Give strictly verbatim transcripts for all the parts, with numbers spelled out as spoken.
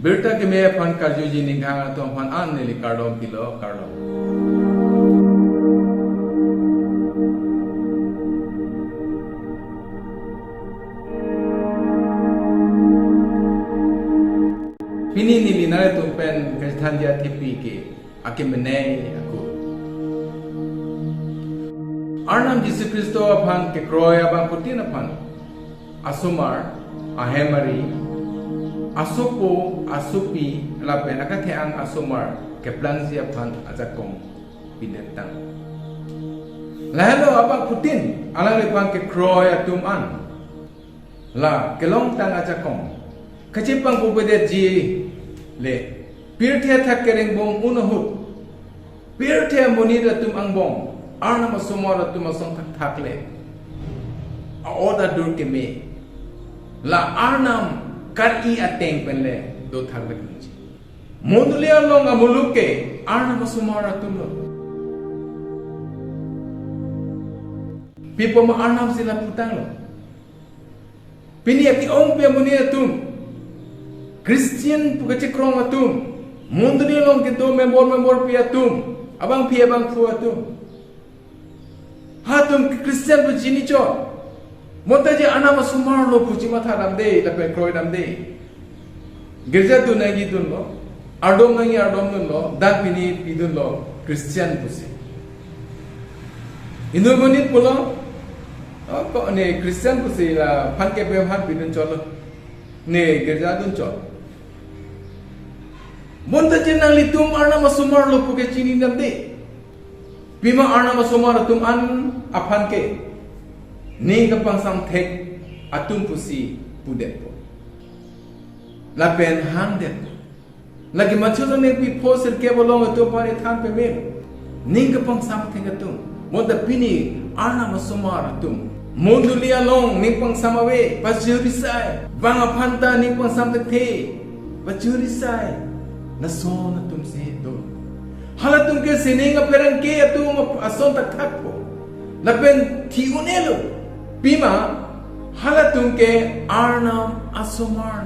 Birta keme aphan karjuji ninghang atum aphan an neli kardom pilo, kardom. Pini neli nanglitum pen kachethanji athepi ke Akemenei Ako. Arnam Jisu Khristo aphan kekroi abangphutin aphan asomar, ahemari, asopo, asopi, lapen akethe-ang asomar keplangji aphan ajakong pidetang. Lahelo abangphutin alangliphan kekroi atum an la kelongtang ajakong kachepangpupedetji le, pirthe athak kerengbong un ahut pirthe amonit atum angbong Arnam asomar atum asong thakthak le, a-ot adur keme, la Arnam kar-i ateng pen le dothak vek nangji. Mondoli along amuluk ke Arnam asomar atum lo. Pi apot ma Arnam si lapu tanglo. Pini ake-ongpi amonit atum, Christian pu kachekrong atum, mondoli along kedo member memberpi atum, abangpi abangphu atum, ha atum ke Christian pu chinichot. Bonta je Arnam asomar lo pu chimatha damde, lapen kroi damde. Girja dun nangji dunlo, ardom nangji ardom dunlo, dan pini pidunlo Christian pusi. Inut amonit pulo, "Oh, ko ne Christian pusi la aphan ke bem han pidun chotlo, ne girja dun chot." Bonta je nanglitum Arnam asomar lo pu ke chini damde. Pima Arnam asomar atum an aphan ke ning kapangsam thek atum pusi pudetpo, lapen hangdetpo. Lake Matthew along ningpi pho sirkep along atum aphan ethan peme, ning kapangsam thek atum. Bonta pini Arnam asomar atum mondoli along ning pangsam ave, pachuri sai, bang aphan ta ning pangsam thekthe, pachuri sai, lason atum si do. Halatum ke sining apherangke atum ason thakthakpo, lapen thi un-elo. Pima halatum ke Arnam asomar.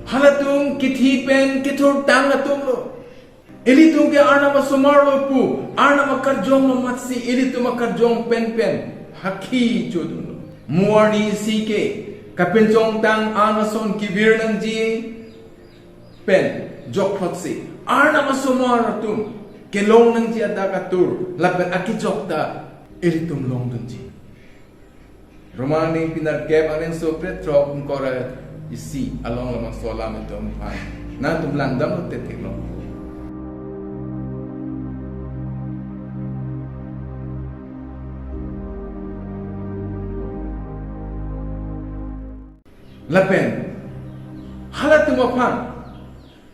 Halatum kithi pen kethurtang atum lo. Ilitum ke Arnam asomar lo pu Arnam akarjong mamatsi ilitum akarjong penpen hakhi chodunlo. Mo arni isi ke kapinchongtang an ason kevir nangji pen jokphotsi Arnam asomar atum kelong nangji adak atur lapen akejok ta ilitum longdunji. Roma ningpi nerkep, aning so pret throk ingkoi ra isi along labangso alam itum aphan nangtum langdamlote theklong. Lapen halatum aphan,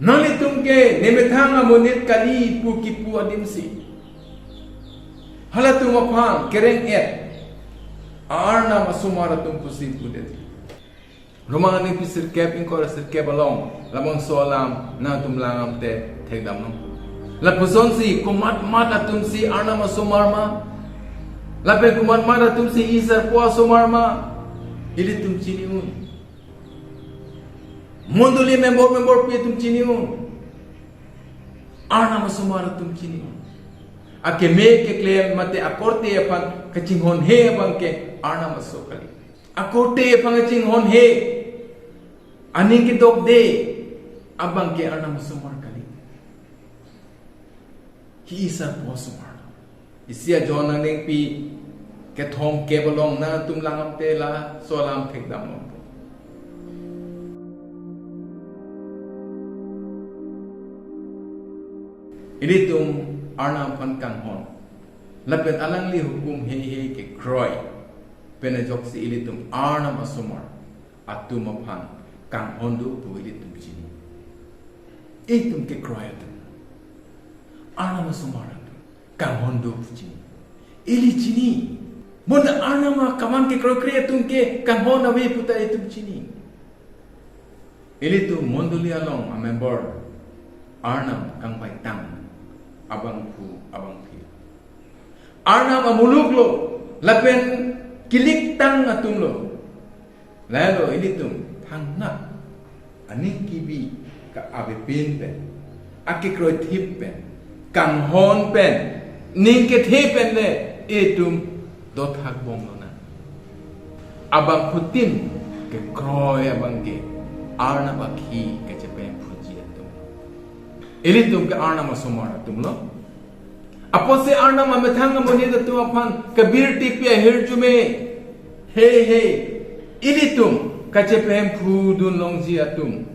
nanglitum ke nemethang amonit kali pu kipu adimsi, halatum aphan kereng-et Arnam asomar atum pusi pudet. Roma ningpi sirkep ingkoi ra sirkep along labangso alam nangtum langdamte thekdamlong. Lapusonsi komatmat atumsi Arnam asomar ma, lapen komatmat atumsi Isarpo asomar ma, ilitum chini un. Mondoli member memberpi atum chini un. Arnam asomar atum chini un. Akeme keklem mate akorte aphan kachinghonhe abang ke Arnam aso kali. Akorte aphan kachinghonhe, aning kedokde abang ke Arnam asomar kali. Hi Isarpo asomar. Isi aJohn aningpi kethom kep along nangtum langdamte laso alam thekdamlongpo. Ilitum Arnam aphan kanghon lapen alangli hukum heihei kekroi pen ajoksi ilitum Arnam asomar atum aphan kanghon do pu ilitum chini. Itum kekroi atum, Arnam asomar atum kanghon do pu chini. Ili chini. Bonta Arnam akaman kekroikre atum ke kanghon ave pu ta itum chini. Ilitum mondoli along amember Arnam kangvaitang abangphu abangphi. Arnam amuluk lo lapen kiliktang atum lo. Lahelo ilitum thangnat aning kebi Ka-avepin pen, akekroithip pen, kanghon pen, ning kethe pen le itum dothak bomlonang. Abangphutin kekroi abang ke Arnam akhi kachepemphuji atum. Ilitum ke Arnam asomar atumlo. Apotsi Arnam amethang amonit atum aphan kebirtipi ahirjume, hei hei, ilitum kachepemphu dunlongji atum.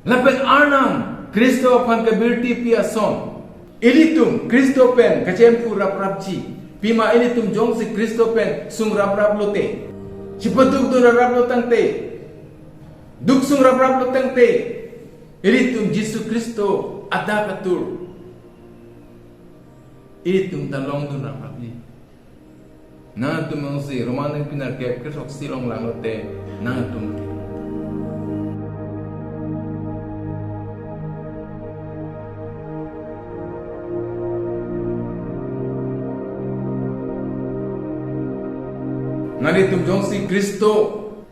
Lapen Arnam Khristo aphan kebirtipi ason, ilitum Khristo pen kachemphu raprapji. Pima ilitum jongsi Khristo pen sung raprap lote, chipaduk dun raprap lo tangte, duk sung raprap lo tangte, ilitum Jisu Khristo adak atur ilitum ta longdun raprapji. Nangtum jongsi Roman pen arke kethroksi along langlote, nangtum ke. Nanglitum jongsi Khristo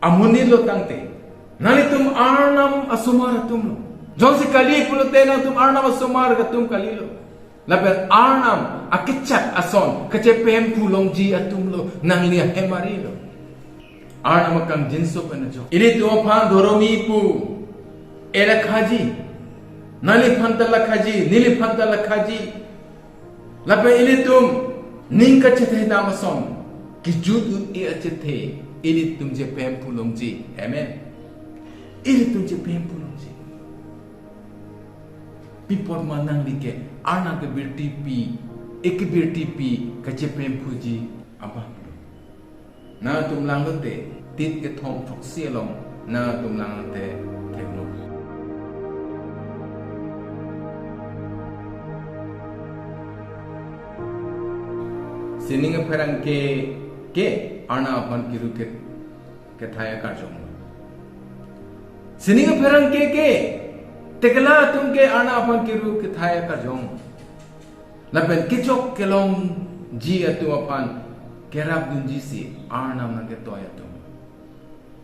amonit lo tangte, nanglitum Arnam asomar atumlo. Jongsi kali pulote nangtum Arnam asomar atum kalilo. Lapen Arnam akechak ason kachepemphu longji atumlo, nangli ahem arilo. Arnam akangjinso pen ajok. Ilitum aphan dhoromi pu elakhaji. Nangliphan ta lakhaji, neliphan ta lakhaji. Lapen ilitum ning kachethe dam ason, kejut un-e achethe, ilitum chepemphu longji. Amen. Ilitum chepemphu longji. Pi apot ma nangli ke Arnam kebirtipi, ekebirtipi kachepemphuji abang. Nangtum langlote, Tit kethom throksi along, nangtum langlote, theklo. Sining apherangke ke Arnam aphan kiru ke kethai akarjong. Sining apherangke ke tekela atum ke Arnam aphan kiru kethai akarjong. Lapen kechok kelongji atum aphan kerapdunji si Arnam nangketoi atum.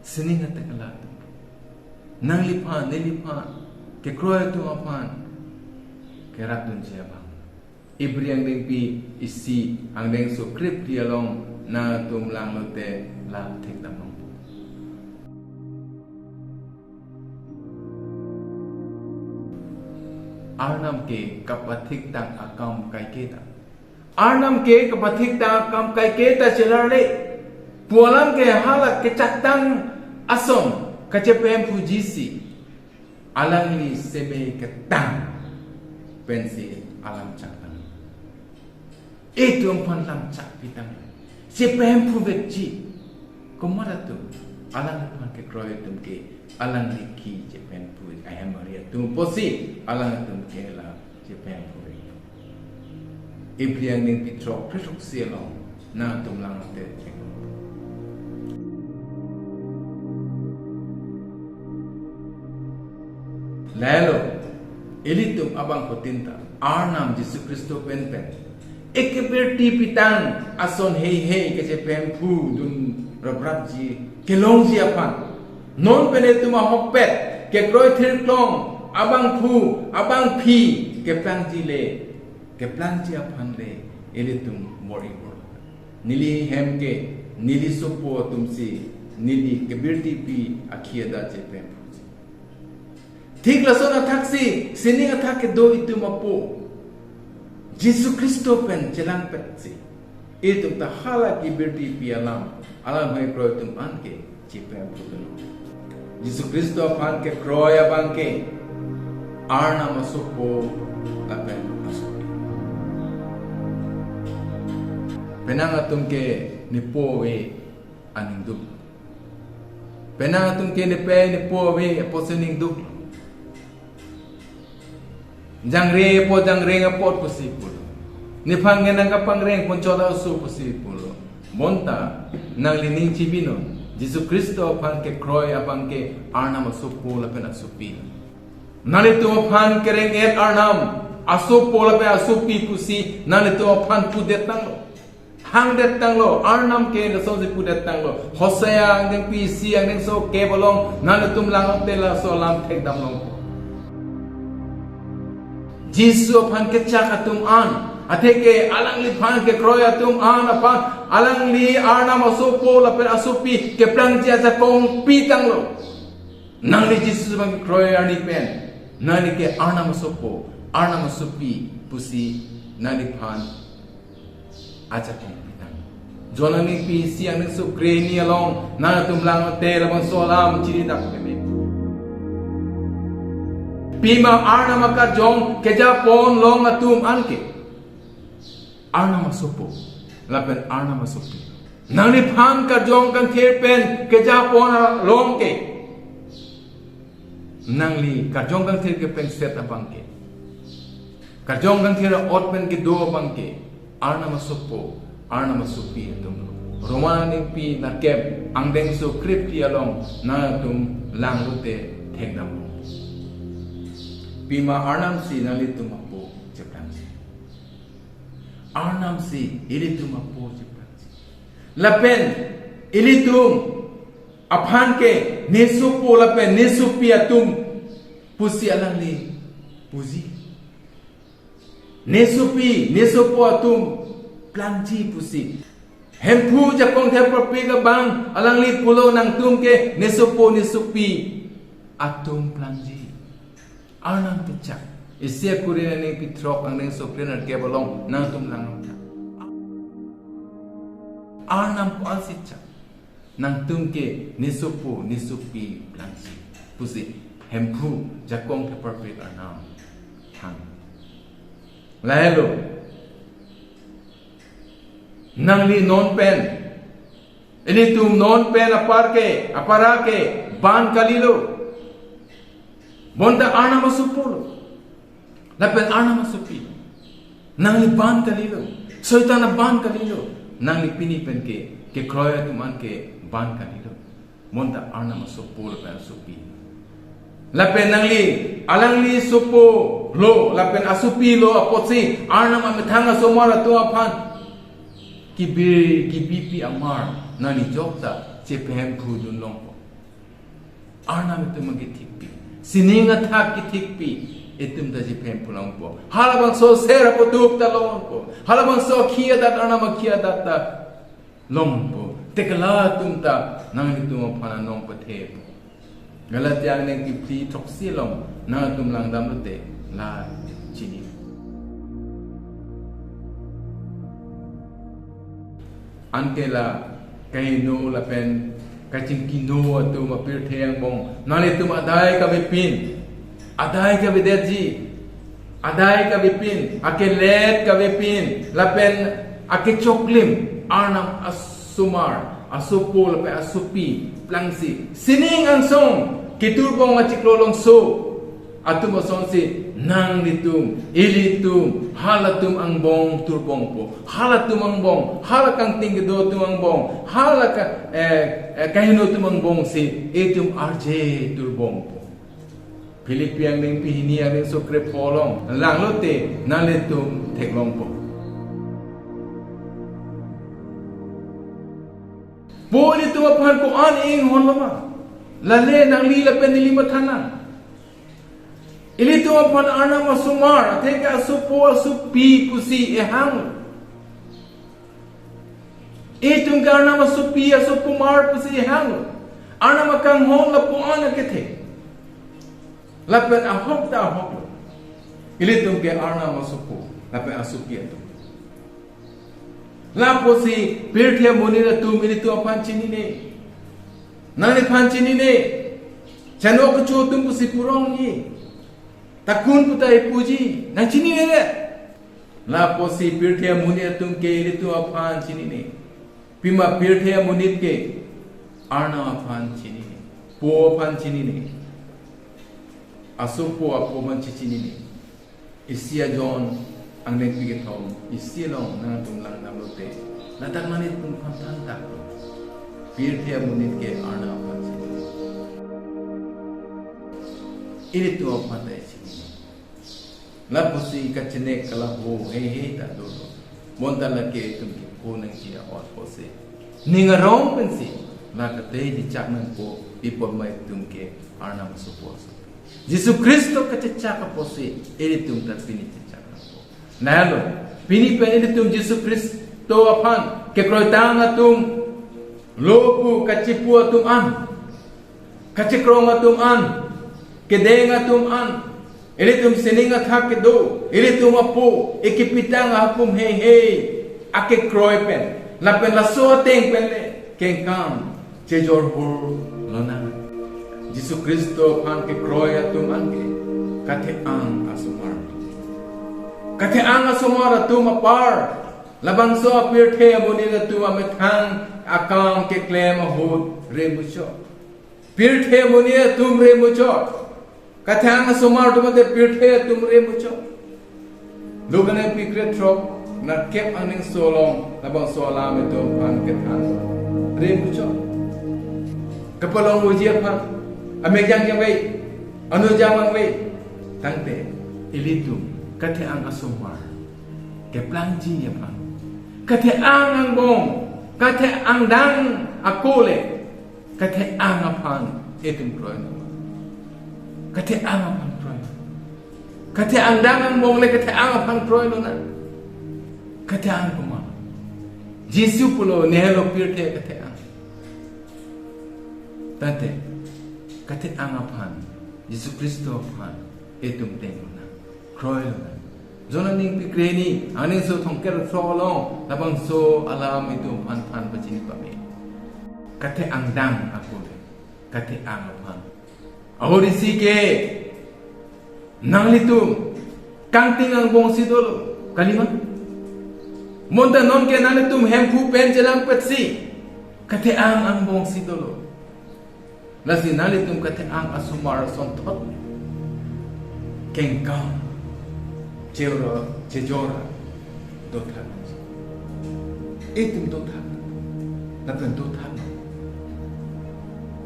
Sining atekela atum. Nangliphan, neliphan, kekroi atum aphan kerapdunji abang. Ibri angdengpi isi angdengso krepli along nangtum langlote lam thekdam long. Arnam ke kapathik tang akam kaiketa. Arnam ke kapathik tang akam kaiketa chelarle pu alam ke hala kechak tang ason kachepemphuji si alangli seme ketang pensi alam chak tang. Itum aphan lam chak pitang. Chepemphu vekji. Komat atum, alangphan kekroi atum ke, alangli ke chepemphu ahem ari atum pusi, alangtum ke la chepemphu vek. Ibri angdengpi throk, throk si along, nangtum langlote. Lalo, ilitum abangphutin ta, Arnam Jisu Khristo pen pen ekebirtipi tang ason heihei kachepemphu dun raprapji kelongji aphan. Non pen itum ahokpet kekroi thirklong abangphu abangphi keplangji le, keplangji aphan le ilitum bor-i bor. Neli hem ke, neli sopo atumsi, neli kebirtipi akhi adat chepemphuji. Thik lason athaksi, sining athak kedo itum apo Jisu Khristo pen chelangpetsi, itum ta hala kebirtipi alam, alam hai kroi atum an ke chepemphu dun. Jisu Khristo aphan kekroi abang ke Arnam asopo lapen asopi. Penang atum ke nepo ave aning duk. Penang atum ke nepe nepo ave apotsi aning duk. Jangre apot jangreng apot pusi pulo. Nephan ke nangkapangreng ponchot aso pusi pulo. Bonta nanglining chibinon. Jisu Khristo aphan kekroi abang ke Arnam asopo lapen asopi. Nanglitum aphan kereng-et Arnam asopo lapen asopi pusi nanglitum aphan pudet tanglo. Hangdet tanglo, Arnam ke lasonsi pudet tanglo. Hosea angdengpi isi angdengso kep along, nanglitum langlote laso alam thekdam long. Jisu aphan kechak atum an, atheke alangliphan kekroi atum an aphan alangli Arnam asopo lapen asopi keplangji ajakong pitanglo. Nangli Jisu aphan kekroi arni pen, nangli ke Arnam asopo, Arnam asopi pusi nangliphan ajakong pitang. John aningpi isi angdengso krehini along nangtum langlote labangso alam chinidak peme. Pima Arnam akarjong kejapon long atum anke Arnam asopo lapen Arnam asopi. Nangliphan karjong kangthir pen kejapon long ke, nangli karjong kangthir kepengset abang ke, karjong kangthir ot pen kedo abang ke, Arnam asopo, Arnam asopi atumlo. Roman aningpi nerkep angdengso krephli along nangtum langlote thekdam. Pima Arnam si nanglitum apo cheplangji. Arnam si ilitum apo cheplangji. Lapen ilitum aphan ke nesopo lapen nesopi atum pusi alangli puji. Nesopi, nesopo atum plangji pusi. Hemphu jakong thepapik abang alangli pulo nangtum ke nesopo nesopi atum plangji. Arnam kechak. Isi Korinth aningpi throk angdengso kre-nerkep along nangtum langtha. Arnam ko-an si chak. Nangtum ke nesopo nesopi plangji pusi Hemphu jakong thepapik Arnam than. Lahelo. Nangli non pen, ilitum non pen apar ke, apara ke ban kalilo. Bonta Arnam asopolo. Lapen Arnam asopi. Nangli ban kalilo. Soitan aban kalilo. Nangli pini pen ke, kekroi atum an ke ban kalilo. Bonta Arnam asopo lapen asopi. Lapen nangli, alangli sopolo, lapen asopilo apotsi, Arnam amethang asomar atum aphan kibir, kibipi amar, nangli jokta, chepehemphu dunlongpo. Arnam itum kethikpi. Sining athak kethikpi, itum ta chepehemphu longpo. Halabangso ser apotup ta longpo. Halabangso akhi adat Arnam akhi adat ta longpo. Tekala atum ta nanglitum aphan anong pathepo. Galatia angdengpi phli throksi along nangtum langdamlote la chini. Anke la kaheno lapen kachingkino atum apirthe angbong nanglitum adai kavepin, adai kavedetji, adai kavepin, akelet kavepin, lapen akechoklim, Arnam asomar, asopo lapen asopi plangsi, sining angsong keturbong achiklo longso atum asonsi nanglitum, ilitum, halatum angbong turbongpo, halatum angbong, hala kangting kedo atum angbong, hala ka, eh, eh, kaheno atum angbongsi itum arje turbongpo. Philippi angdengpi hini angdengso krepho along langlote nanglitum theklongpo. Po ilitum aphan ko-an inghonlo ma? Lale nangli lapen neli mathanang. Ilitum aphan Arnam asomar, atheke asopo asopi pusi ehang. Itum ke Arnam asopi asopomar pusi ehang. Arnam akanghon lapu-an akethe. Lapen ahok ta ahok. Ilitum ke Arnam asopo, lapen asopi atum. Lapusi pirthe amonit atum ilitum aphan chinine. Nangliphan chinine. Chano kecho atum pusi purong ni. Takun puta ipuji. Nangchinine le. Lapusi pirthe amonit atum ke ilitum aphan chinine. Pima pirthe amonit ke Arnam aphan chinine. Po aphan chinine. Asopo apo aphan chechinine. Isi a-John angdengpi kethom, isi along nangtum langdamlote, ladak nanglitum aphan thanthaklo. Pirthe amonit ke Arnam aphan chinine. Ilitum aphan ta chinine. Lapusi kachenek kalaho heihei ta dolo. Bonta lake itum kepho nangji a-ot pusi, ning arong pensi la katei dichak nangpo, pi apot ma itum ke Arnam asopo asopi. Jisu Khristo kachechak apotsi ilitum ta pini chechak nangpo. Nalo, pini pen ilitum Jisu Khristo aphan kekroitang atum, lo pu kachipu atum an, kachikrong atum an, kedeng atum an, ilitum sining athak kedo, ilitum apo, ikepitang ahapum heihei akekroi pen, lapen laso ateng pen le kengkam chejor hur lonang. Jisu Khristo aphan kekroi atum anke kathe-ang asomar. Kathe-ang asomar atum apar, labangso apirthe amonit atum amethang akam keklem ahut remuchot. Pirthe amonit atum remuchot. Kathe-ang asomar atum ate pirthe atum remuchot. Luke nangpi krethrok, nerkep aningso along labangso alam itum aphan kethan. Remuchot. Kapalong uji aphan, amejang jangvei, anujang vangvei. Tangte ilitum kathe-ang asomar keplangji aphan, kathe-ang angbong, kathe-angdang ako le kathe-ang aphan itum kroi nang. Kathe-ang aphan kroi nang. Kathe-angdang angbong le kathe-ang aphan kroi lonang. Kathe-ang komat? Jisu pulo, nelo pirthe kathe-ang. Tangte kathe-ang aphan, Jisu Khristo aphan itum teng lonang, kroi lonang. John aningpi krehini, aningso thomkep ra throk along labangso alam itum aphan than pachini pame. Kathe-angdang ako le kathe-ang aphan. Ahorisi ke nanglitum kangting angbong si dolo, kalima? Bonta nonke nanglitum Hemphu pen chelangpetsi kathe-ang angbong si dolo. Lasi nanglitum kathe-ang asomar asonthot kengkam chejor, chejor dothak. Itum dothak. Lapen dothak.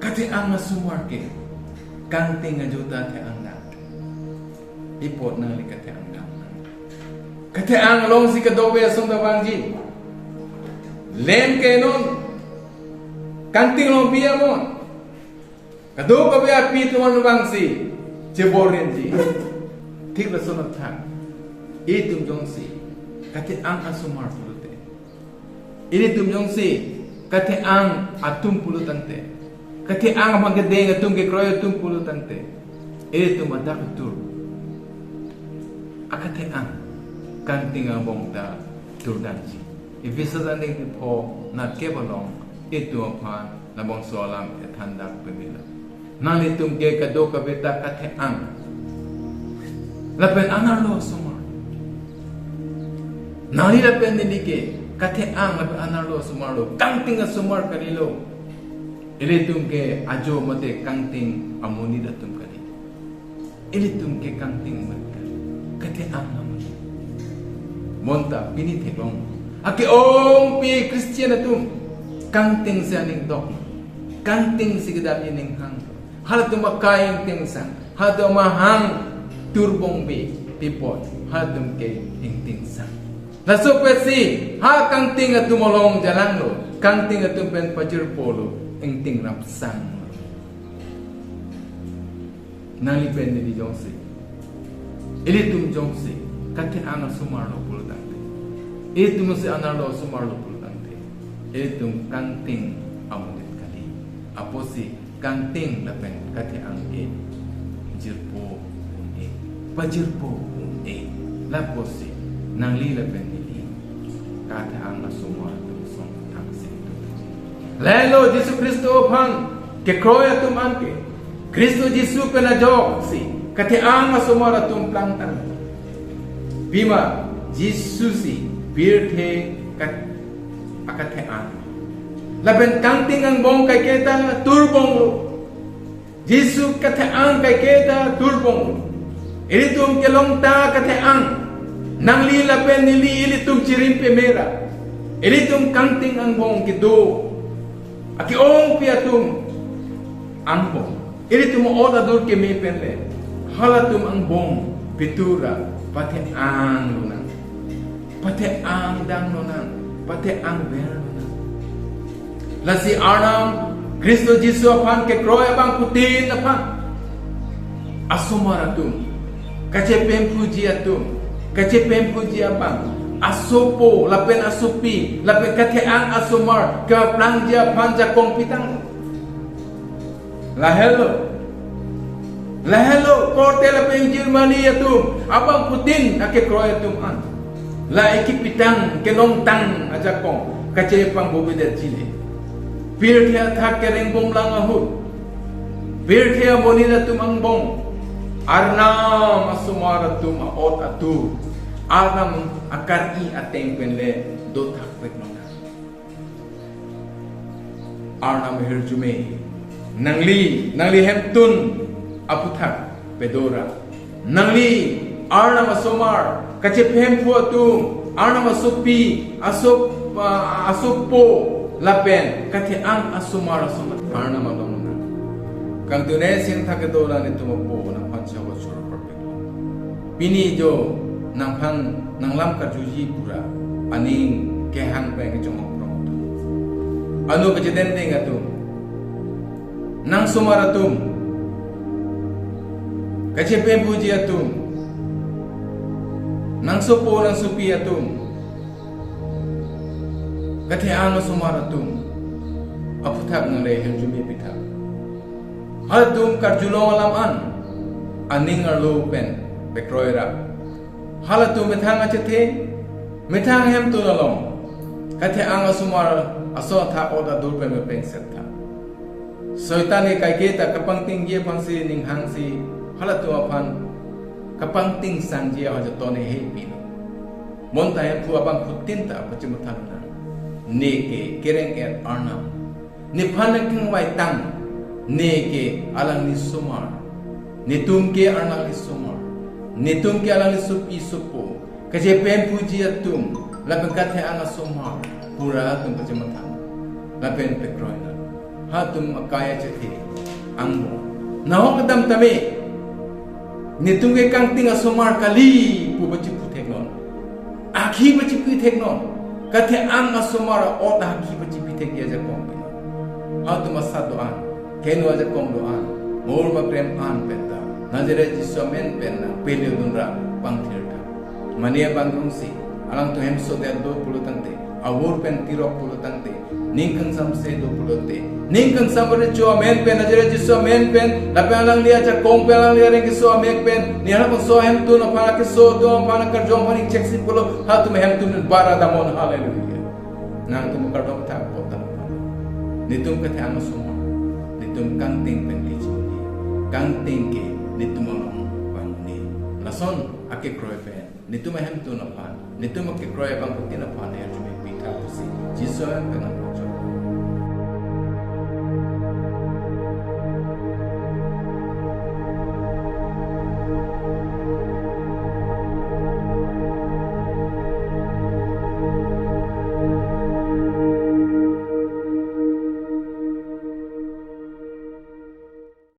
Kathe-ang asomar ke kangting ajo ta the-ang nang. Pi apot nangli kathe-angdang nang? Kathe-ang alongsi kadokave asong ta vangji. Lem ke non kangting along pi amon. Kadokave api atum an vangsi chebor-inji. Thik lason athak itum jongsi kathe-ang asomar pulote, ilitum jongsi kathe-ang atum pulo tangte, kathe-ang aphan kedeng atum, kekroi atum pulo tangte, ilitum adak atur akathe-ang kangting angbong ta turdangji. Ephesus aningpi pho, nerkep along itum aphan labangso alam ethan dak pamela. Nanglitum ke kadokave ta kathe-ang lapen anerlo asomar. Nangli lapen neli ke kathe-ang lapen anerlo asomar lo, kangting asomar kalilo. Ilitum ke ajo mate kangting amonit atum kali. Ilitum ke kangting amonit kali, kathe-ang amonit. Bonta pini theklong, ake-ongpi Christian atum kangting si aning dok, kangting si kedam aning hang. Halatum akai ingting sang, halatum ahang turbong bi, pi apot halatum ke ingting sang. Laso apotsi ha kangting atum along jalang lo, kangting atum pen pajirpo lo, ingting rap sang lo. Nangli pen neli jongsi, ilitum jongsi kathe-ang asomar lo pulo tangte, ilitum si anerlo asomar lo pulo tangte, ilitum kangting amonit kali. Apotsi kangting lapen kathe-ang ke jirpo un-e, pajirpo un-e. Lapusi nangli lapen neli kathe-ang asomar atum song thang sing tu. Lalo Jisu Khristo aphan kekroi atum anke Khristo Jisu pen ajoksi kathe-ang asomar atum plangtang. Pima Jisu si pirthe kat akathe-ang. Lapen kangting angbong kaike ta turbong lo. Jisu kathe-ang kaike ta turbong lo. Ilitum kelong ta kathe-ang. Nangli lapen neli ilitum chirim peme ra, ilitum kangting angbong kedo ake-ongpi atum angbong. Ilitum ot adur keme pen le halatum angbong pitur ra pathe-ang lonang, pathe-angdang lonang, pathe-angver lonang. Lasi Arnam Khristo Jisu aphan kekroi abangphutin aphan asomar atum, kachepemphuji atum, kachepemphuji abang, asopo lapen asopi lapen kathe-ang asomar kepaplangji aphan jakong pitang. Lahelo. Lahelo korte lapen jirmani atum abangphutin akekroi atum an. La ekipitang kelongtang ajakong kachepangbobedet jile. Pirthe athak kerengbomlang ahut, pirthe amonit atum angbong, Arnam asomar atum a-ot atur, Arnam akar-i ateng pen le dothak pek mana. Arnam ahirjume, nangli, nangli hemtun aphuthak pedora. Nangli Arnam asomar, kachepemphu atum, Arnam asopi, asop, ah, asopo lapen kathe-ang asomar asomar Arnam along na. Kangtune sing thak kedo la netum apo nangphan chawa chur perfect. Pini jo nangphan nanglam karjuji pura aning kehang pen kechongok prong. Ano kachedendeng atum, nangsomar atum, kachepemphuji atum, nangsopo nangsopi atum, kathe-ang asomar atum aphuthak nangle hirjume pithak. Halatum karjulong alam an aning arlo pen pekroi ra. Halatum methang achethe, methang hemtun along kathe-ang asomar aso athak ot adur pen mepeng setta. Soitan ke kaike ta kapangtingji aphansi ninghangsi halatum aphan kapangtingsangji ahok jatone he pin. Bonta Hemphu abangphutin ta pachimuthan na. Ne ke kereng-et Arnam. Nephan nangkengvaitang. Ne ke alangli somar. Netum ke alangli somar. Netum ke alangli sopi sopo. Kachepemphuji atum lapen kathe-ang asomar pura atum pachimuthan lapen pekroi na. Halatum akai achethe angbong. Nahok kedam tame netum ke kangting asomar kali pu pachipu theknon. Akhi pachipu theknon. Kathe-ang asomar ot akhi pachipu thekji ajakong pin. Halatum asat do-an, keno ajakong do-an, mor makrem an penta Nazaret Jisu amen pen nangpele dunra pangthir tha. Mane abang rungsi, alangtum hemso der do pulo tangte, awor pen tirok pulo tangte, ning kangsamse do pulote, ning kangsam recho amen pen, Nazaret Jisu amen pen, lapen alangli ajakong pen, alangli areng keso amen pen, ne halabangso ahemtun aphan, keso atum aphan, karjong aphan ingcheksi pulo, halatum ahemtun bara damnon, haleluya. Nangtum kardom thak potan aphan. Netum kathe-ang asomar, netum kangting pen kechini, kangting ke netum along vangni. Lason akekroi pen netum ahemtun aphan, netum akekroi abangphutin aphan hirjume pithak pusi Jisu amen pen nang